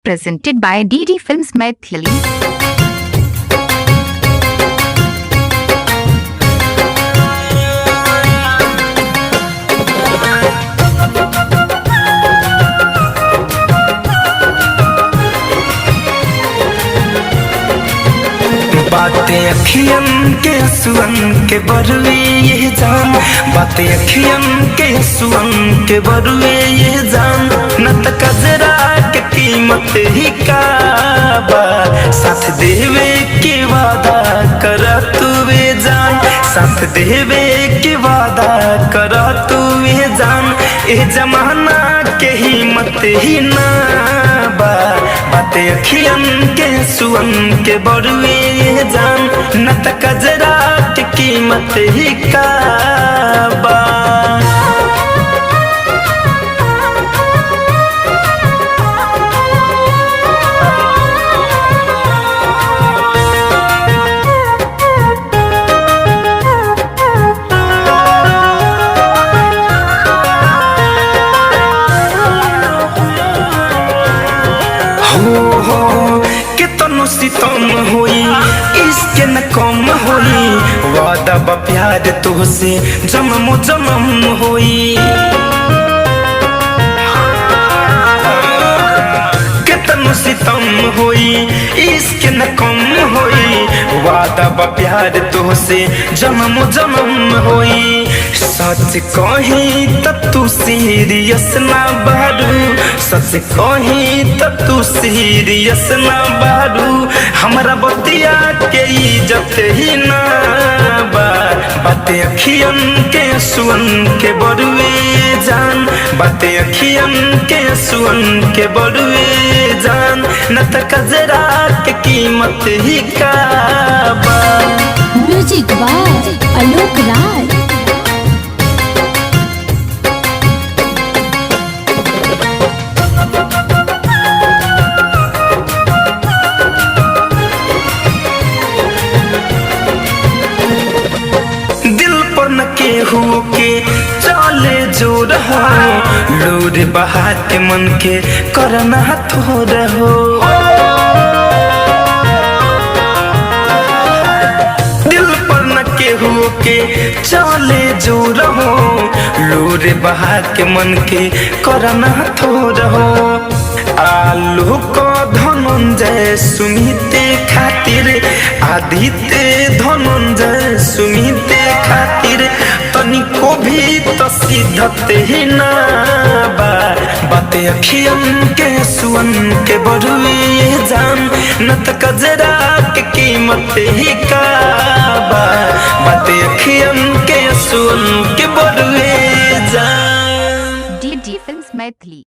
Presented by DD Films Maithili. बातें अखियन के सुअन के बरुए ये जान, बातें अखियन के सुअन के बरुए ये जान। न त कजरा के कीमत ही का बा, साथ देवे के वादा कर तू जान, साथ देवे के वादा कर तू जान। ए जमाना के हिम्मत ही ना बा, बातें अखियन के सुअन के बरुए ये जान। न त कजरा के कीमत ही का बा। हो हो केतनो सितम होई इसके न कम होई, वादा बा प्यार तुहसे जमम जमम होई। केतनो सितम होई इसके न कम होई, वादा बा प्यार तुहसे जमम जमम होई। सच कही त तू सीरियस ना बारू, सच कही त तू सीरियस ना बारू। हमरा बतिया के इज्जत ही ना बा, बातें अखियन के सुअन के बरुए जान, बातें अखियन के सुअन के बरुए जान। न त कजरा के कीमत ही का बा। Music by Alok Rai. दिल पर न केहू के चले जो रहो, लोर बहा के मन के करना थोर हो। दिल पर न केहू के चले जो रहो, लोर बहा के मन के करना थोर हो। आलू को धनंजय सुमिते खातिर, आदित्य धनंजय सुमिते खातिर, तनिको भी तो सिद्धत ही ना बा। बातें अखियन के सुअन के बरुए जान, न त कजरा के कीमत ही का बा। बातें अखियन के सुअन के बरुए जान। DD Films Maithili.